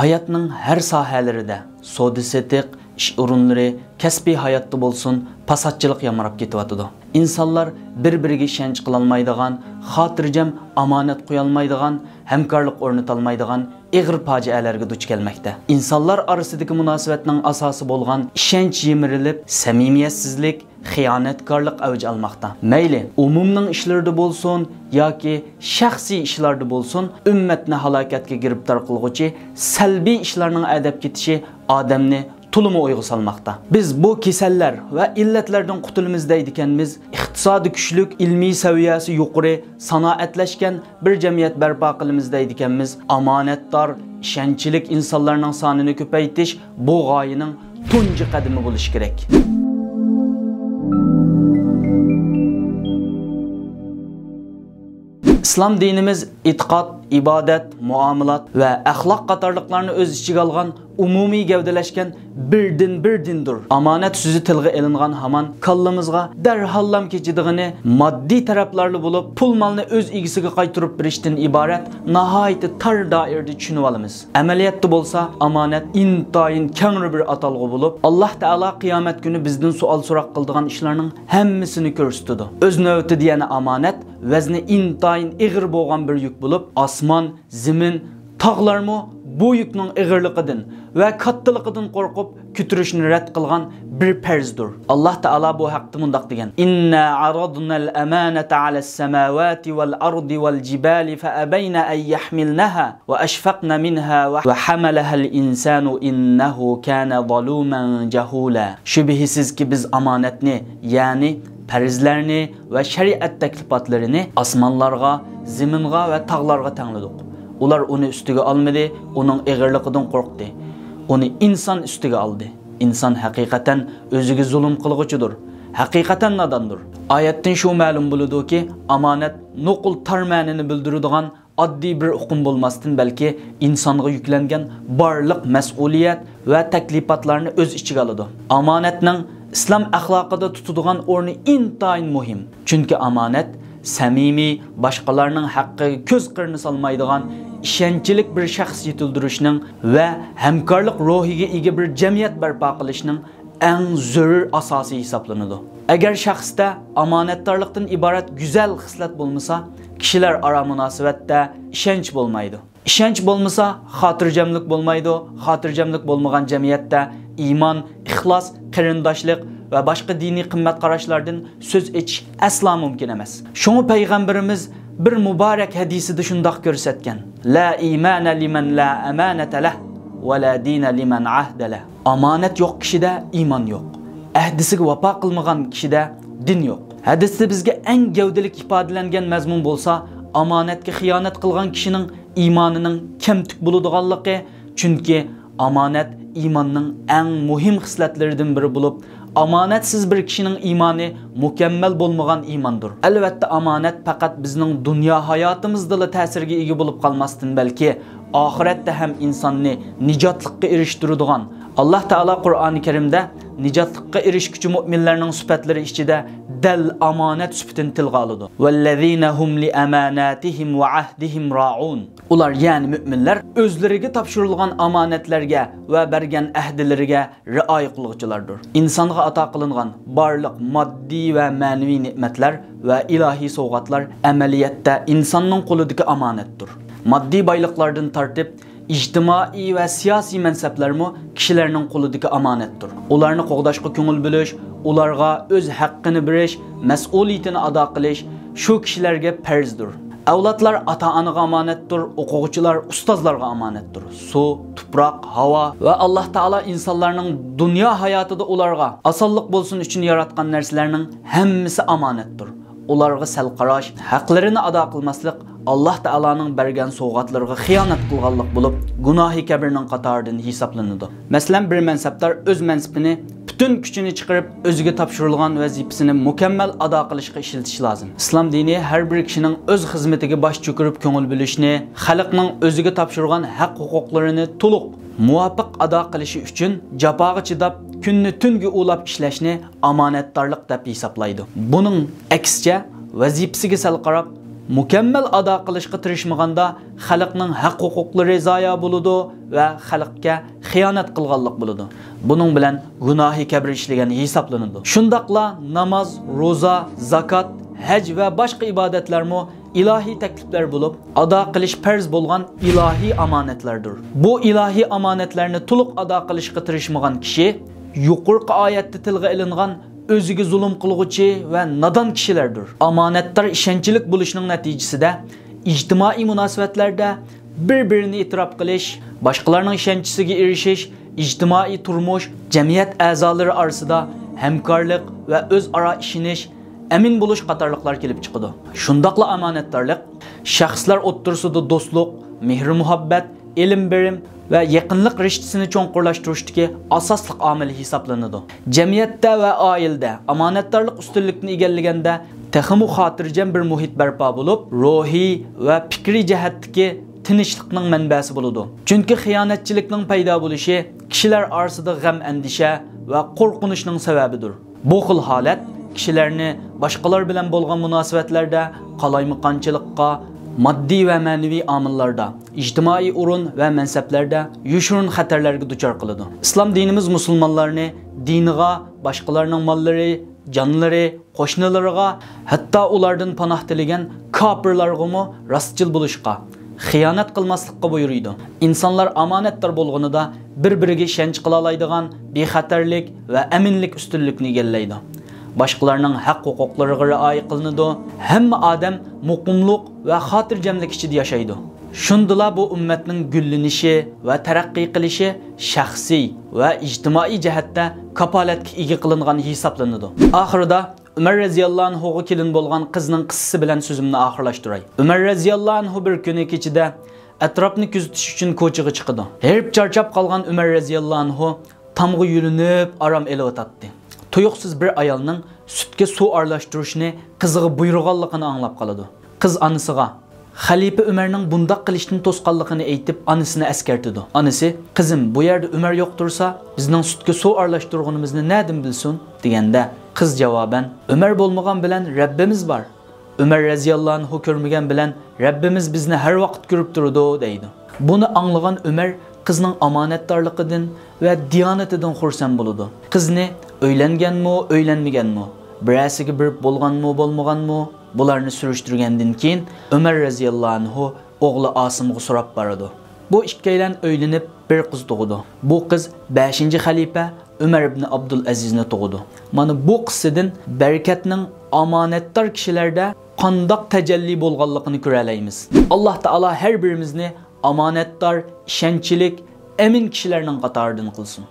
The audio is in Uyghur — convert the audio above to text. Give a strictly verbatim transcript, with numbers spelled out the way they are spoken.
ھاياتنىڭ ھەر ساھەلىرىدە، سودا-سېتىق، ئىش ئورۇنلىرى، كەسپىي ھاياتتا بولسۇن، پاساتچىلىق يامراپ كېتىۋاتىدۇ. ئىنسانلار بىر-بىرىگە ئىشەنچ قىلالمايدىغان، خاتىرجەم ئامانەت قويالمايدىغان، ھەمكارلىق ئورنىتالمايدىغان ئېغىر پاجىئەلەرگە دۇچ كەلمەكتە. ئىنسانلار ئارىسىدىكى مۇناسىۋەتنىڭ ئاساسى بولغان ئىشەنچ يىمىرىلىپ، سەمىمىيەتسىزلىك، خىيانەتكارلىق ئەۋج ئالماقتا. مەيلى، ئومۇمنىڭ ئىشلىرىدا بولسۇن ياكى شەخسىي ئىشلاردا بولسۇن، ئۈممەتنى ھالاكەتكە گىرىپتار قىلغۇچى سەلبىي ئىشلارنىڭ ئەدەپ كېتىشى ئادەمنى تولىمۇ ئويغا سالماقتا. بىز بۇ كېسەللەر ۋە ئىللەتلەردىن قۇتۇلىمىز دەيدىكەنمىز، ئىقتىسادى كۈچلۈك، ئىلمىي سەۋىيەسى يۇقىرى، سانائەتلەشكەن بىر جەمئىيەت بەرپا قىلىمىز دەيدىكەنمىز، ئامانەتدار، ئىشەنچلىك ئىنسانلارنىڭ سانىنى كۆپەيتىش بۇ غايىنىڭ تۇنجى قەدىمى بولۇشى كېرەك. ئىسلام دىنىمىز ئېتىقاد، ئىبادەت، مۇئامىلات ۋە ئەخلاق قاتارلىقلارنى ئۆز ئىچىگە ئالغان ئومۇمىي گەۋدىلەشكەن بىردىنبىر دىندۇر. ئامانەت سۆزى تىلغا ئېلىنغان ھامان كاللىمىزغا دەرھاللام كېچىدىغىنى ماددىي تەرەپلەرلا بولۇپ، پۇل مالنى ئۆز ئىگىسىگە قايتۇرۇپ بېرىشتىن ئىبارەت ناھايىتى تار دائىرىدە چۈشىنىۋالىمىز. ئەمەلىيەتتە بولسا ئامانەت ئىنتايىن كەڭرى بىر ئاتالغۇ بولۇپ، ئاللاھ تائالا قىيامەت كۈنى بىزدىن سوئال سوراق قىلىدىغان ئىشلارنىڭ ھەممىسىنى كۆرسىتىدۇ. ئۆز نۆۋىتىدە يەنە ئامانەت ۋەزنى ئىنتايىن ئېغىر بولغان بىر يۈك بولۇپ، ئاسمان، زېمىن، تاغلارمۇ بۇ يۈكنىڭ ئېغىرلىقىدىن ۋە كاتتىلىقىدىن قورقۇپ كۆتۈرۈشنى رەت قىلغان بىر پەرزدۇر. ئاللاھ تائالا بۇ ھەقتە مۇنداق دېگەن: إنا عرضنا الأمانة على السماوات والأرض والجبال فأبين أن يحملنها وأشفقن منها وحملها الإنسان إنه كان ظلوما جهولا. شۈبھىسىزكى، بىز ئامانەتنى، يەنى پەرزلەرنى ۋە شەرىئەت تەكلىپاتلىرىنى ئاسمانلارغا، زېمىنغا ۋە تاغلارغا تەڭلىدۇق. ئۇلار ئۇنى ئۈستىگە ئالمىدى، ئۇنىڭ ئېغىرلىقىدىن قورقتى. ئۇنى ئىنسان ئۈستىگە ئالدى. ئىنسان ھەقىقەتەن ئۆزىگە زۇلۇم قىلغۇچىدۇر، ھەقىقەتەن ناداندۇر. ئايەتتىن شۇ مەلۇم بولىدۇكى، ئامانەت نوقۇل تار مەنىنى بىلدۈرىدىغان ئاددىي بىر ئۇقۇم بولماستىن، بەلكى ئىنسانغا يۈكلەنگەن بارلىق مەسئۇلىيەت ۋە تەكلىپاتلارنى ئۆز ئىچىگە ئالىدۇ. ئامانەتنىڭ ئىسلام ئەخلاقىدا تۇتىدىغان ئورنى ئىنتايىن مۇھىم. چۈنكى ئامانەت سەمىمىي، باشقىلارنىڭ ھەققىگە كۆز قىرىنى سالمايدىغان، ئىشەنچلىك بىر شەخس يېتىلدۈرۈشنىڭ ۋە ھەمكارلىق روھىگە ئىگە بىر جەمئىيەت بەرپا قىلىشنىڭ ئەڭ زۆرۈر ئاساسى ھېسابلىنىدۇ. ئەگەر شەخستە ئامانەتدارلىقتىن ئىبارەت گۈزەل خىسلەت بولمىسا، كىشىلەر ئارا مۇناسىۋەتتە ئىشەنچ بولمايدۇ. ئىشەنچ بولمىسا، خاتىرجەملىك بولمايدۇ. خاتىرجەملىك بولمىغان جەمئىيەتتە ئىمان، ئىخلاس، قېرىنداشلىق ۋە باشقا دىنىي قىممەت قاراشلاردىن سۆز ئېچىش ئەسلا مۇمكىن ئەمەس. شۇڭا پەيغەمبىرىمىز بىر مۇبارەك ھەدىسىدە شۇنداق كۆرسەتكەن: لا ئىمانە لىمەن لا ئامانەتە لەھ ۋە لا دىنە لىمەن ئەھدە لەھ. ئامانەت يوق كىشىدە ئىمان يوق. ئەھدىسىگە ۋاپا قىلمىغان كىشىدە دىن يوق. ھەدىستە بىزگە ئەڭ گەۋدىلىك ئىپادىلەنگەن مەزمۇن بولسا، ئامانەتكە خىيانەت قىلغان كىشىنىڭ ئىمانىنىڭ كەمتۈك بولىدىغانلىقى، چۈنكى ئامانەت ئىماننىڭ ئەڭ مۇھىم خىسلەتلىرىدىن بىرى بولۇپ، ئامانەتسىز بىر كىشىنىڭ ئىمانى مۇكەممەل بولمىغان ئىماندۇر. ئەلۋەتتە، ئامانەت پەقەت بىزنىڭ دۇنيا ھاياتىمىزدىلا تەسىرگە ئىگە بولۇپ قالماستىن، بەلكى ئاخىرەتتە ھەم ئىنساننى نىجاتلىققا ئېرىشتۈرىدىغان. ئاللاھ تائالا قۇرئانى كەرىمدە نىجاتلىققا ئېرىشكۈچى مۆمىنلەرنىڭ سۈپەتلىرى ئىچىدە دەل ئامانەت سۈپىتىنى تىلغا ئالىدۇ. ۋەللەزىنە ھۇم لىئاماناتىھىم ۋە ئەھدىھىم رائۇن. ئۇلار، يەنى مۆمىنلەر، ئۆزلىرىگە تاپشۇرۇلغان ئامانەتلەرگە ۋە بەرگەن ئەھدىلىرىگە رىئايە قىلغۇچىلاردۇر. ئىنسانغا ئاتا قىلىنغان بارلىق ماددىي ۋە مەنىۋى نېمەتلەر ۋە ئىلاھىي سوۋغاتلار ئەمەلىيەتتە ئىنساننىڭ قولىدىكى ئامانەتتۇر. ماددىي بايلىقلاردىن تارتىپ، ئىجتىمائىي ۋە سىياسىي مەنسەپلەرمۇ كىشىلەرنىڭ قولىدىكى ئامانەتتۇر. ئۇلارنى قوغداشقا كۆڭۈل بۆلۈش، ئۇلارغا ئۆز ھەققىنى بېرىش، مەسئۇلىيىتىنى ئادا قىلىش شۇ كىشىلەرگە پەرزدۇر. ئەۋلادلار ئاتا-ئانىغا ئامانەتتۇر، ئوقۇغۇچىلار ئۇستازلارغا ئامانەتتۇر. سۇ، تۇپراق، ھاۋا ۋە ئاللاھ تائالا ئىنسانلارنىڭ دۇنيا ھاياتىدا ئۇلارغا ئاسانلىق بولسۇن ئۈچۈن ياراتقان نەرسىلەرنىڭ ھەممىسى ئامانەتتۇر. ئۇلارغا سەل قاراش، ھەقلىرىنى ئادا قىلماسلىق ئاللاھ تائالانىڭ بەرگەن سوۋغاتلىرىغا خىيانەت قىلغانلىق بولۇپ، گۇناھى كەبىرنىڭ قاتارىدىن ھېسابلىنىدۇ. مەسىلەن، بىر مەنسەپدار ئۆز مەنسىپىنى پۈتۈن كۈچىنى چىقىرىپ، ئۆزىگە تاپشۇرۇلغان ۋەزىپىسىنى مۇكەممەل ئادا قىلىشقا ئىشلىتىشى لازىم. ئىسلام دىنى ھەر بىر كىشىنىڭ ئۆز خىزمىتىگە باش چۆكۈرۈپ كۆڭۈل بۆلۈشنى، خەلقنىڭ ئۆزىگە تاپشۇرغان ھەق-ھوقۇقلىرىنى تولۇق، مۇۋاپىق ئادا قىلىشى ئۈچۈن جاپاغا چىداپ، كۈننى تۈنگە ئۇلاپ ئىشلەشنى ئامانەتدارلىق دەپ ھېسابلايدۇ. بۇنىڭ ئەكسىچە، ۋەزىپىسىگە سەل قاراپ، مۇكەممەل ئادا قىلىشقا تىرىشمىغاندا، خەلقنىڭ ھەق-ھوقۇقلىرى زايە بولىدۇ ۋە خەلقكە خىيانەت قىلغانلىق بولىدۇ. بۇنىڭ بىلەن گۇناھى كەبىر ئىشلىگەن ھېسابلىنىدۇ. شۇنداقلا ناماز، روزا، زاكات، ھەج ۋە باشقا ئىبادەتلەرمۇ ئىلاھىي تەكلىپلەر بولۇپ، ئادا قىلىش پەرز بولغان ئىلاھىي ئامانەتلەردۇر. بۇ ئىلاھىي ئامانەتلەرنى تولۇق ئادا قىلىشقا تىرىشمىغان كىشى يۇقىرىقى ئايەتتە تىلغا ئېلىنغان ئۆزىگە زۇلۇم قىلغۇچى ۋە نادان كىشىلەردۇر. ئامانەتدار ئىشەنچلىك بولۇشنىڭ نەتىجىسىدە ئىجتىمائىي مۇناسىۋەتلەردە بىر-بىرىنى ئېتىراپ قىلىش، باشقىلارنىڭ ئىشەنچىسىگە ئېرىشىش، ئىجتىمائىي تۇرمۇش، جەمئىيەت ئەزالىرى ئارىسىدا ھەمكارلىق ۋە ئۆزئارا ئىشىنىش، ئەمىن بولۇش قاتارلىقلار كېلىپ چىقىدۇ. شۇنداقلا ئامانەتدارلىق شەخسلەر ئوتتۇرىسىدا دوستلۇق، مېھرى-مۇھەببەت، ئىلىم-بېرىم ۋە يېقىنلىق رىشتىسىنى چوڭقۇرلاشتۇرۇشتىكى ئاساسلىق ئامىل ھېسابلىنىدۇ. جەمئىيەتتە ۋە ئائىلىدە ئامانەتدارلىق ئۈستۈنلۈكنى ئىگىلىگەندە، تېخىمۇ خاتىرجەم بىر مۇھىت بەرپا بولۇپ، روھىي ۋە پىكرىي جەھەتتىكى تىنچلىقنىڭ مەنبەسى بولىدۇ. چۈنكى خىيانەتچىلىكنىڭ پەيدا بولۇشى كىشىلەر ئارىسىدا غەم-ئەندىشە ۋە قورقۇنچنىڭ سەۋەبىدۇر. بۇ خىل ھالەت كىشىلەرنى باشقىلار بىلەن بولغان مۇناسىۋەتلەردە قالايمىقانچىلىققا، ماددىي ۋە مەنىۋى ئامىللاردا، ئىجتىمائىي ئورۇن ۋە مەنسەپلەردە يوشۇرۇن خەتەرلەرگە دۇچار قىلىدۇ. ئىسلام دىنىمىز مۇسۇلمانلارنى دىنىغا، باشقىلارنىڭ ماللىرى، جانلىرى، قوشنىلىرىغا، ھەتتا ئۇلاردىن پاناھ تىلىگەن كاپىرلارغىمۇ راستچىل بولۇشقا، خىيانەت قىلماسلىققا بۇيرۇيدۇ. ئىنسانلار ئامانەتدار بولغىنىدا بىر-بىرىگە ئىشەنچ قىلالايدىغان بىخەتەرلىك ۋە ئەمىنلىك ئۈستۈنلۈكنى ئىگىلەيدۇ. باشقىلارنىڭ ھەق-ھوقۇقلىرىغا رىئايە قىلىنىدۇ. ھەممە ئادەم مۇقىملىق ۋە خاتىرجەملىك ئىچىدە ياشايدۇ. شۇندىلا بۇ ئۈممەتنىڭ گۈللىنىشى ۋە تەرەققىي قىلىشى شەخسىي ۋە ئىجتىمائىي جەھەتتە كاپالەتكە ئىگە قىلىنغان ھېسابلىنىدۇ. ئاخىرىدا ئۆمەر رەزىياللاھۇ ئەنھۇغا كېلىن بولغان قىزنىڭ قىسسىسى بىلەن سۆزۈمنى ئاخىرلاشتۇراي. ئۆمەر رەزىياللاھۇ ئەنھۇ بىر كۈنى كېچىدە ئەتراپنى كۆزىتىش ئۈچۈن كوچىغا چىقىدۇ. ھېرىپ چارچاپ قالغان ئۆمەر رەزىياللاھۇ ئەنھۇ تامغا يۆلىنىپ ئارام ئېلىۋاتاتتى. تۇيۇقسىز بىر ئايالنىڭ سۈتكە سۇ ئارىلاشتۇرۇشنى قىزىغا بۇيرۇغانلىقىنى ئاڭلاپ قالىدۇ. قىز ئانىسىغا خەلىپە ئۆمەرنىڭ بۇنداق قىلىشتىن توسقانلىقىنى ئېيتىپ، ئانىسىنى ئەسكەرتىدۇ. ئانىسى، «قىزىم، بۇ يەردە ئۆمەر يوق تۇرسا، بىزنىڭ سۈتكە سۇ ئارىلاشتۇرغىنىمىزنى نەدىن بىلسۇن؟» دېگەندە، قىز جاۋابەن، «ئۆمەر بولمىغان بىلەن رەببىمىز بار. ئۆمەر رەزىياللاھۇ ئەنھۇ كۆرمىگەن بىلەن رەببىمىز بىزنى ھەر ۋاقىت كۆرۈپ تۇرىدۇ» دەيدۇ. بۇنى ئاڭلىغان ئۆمەر قىزنىڭ ئامانەتدارلىقىدىن ۋە دىيانىتىدىن خۇرسەن بولىدۇ. قىزنى ئۆيلەنگەنمۇ، ئۆيلەنمىگەنمۇ، بىرەرسىگە بېرىپ بولغانمۇ، بولمىغانمۇ، بۇلارنى سۈرۈشتۈرگەندىن كېيىن، ئۆمەر رەزىياللاھۇ ئەنھۇ ئوغلى ئاسىمغا سوراپ بارىدۇ. بۇ ئىككىيلەن ئۆيلىنىپ، بىر قىز تۇغىدۇ. بۇ قىز بەشىنچى خەلىپە ئۆمەر ئىبنى ئابدۇلئەزىزنى تۇغىدۇ. مانا بۇ قىسسىدىن بەرىكەتنىڭ ئامانەتدار كىشىلەردە قانداق تەجەللى بولغانلىقىنى كۆرەلەيمىز. ئاللاھ تائالا ھەر بىرىمىزنى ئامانەتدار، ئىشەنچلىك، ئەمىن كىشىلەرنىڭ قاتارىدىن قىلسۇن.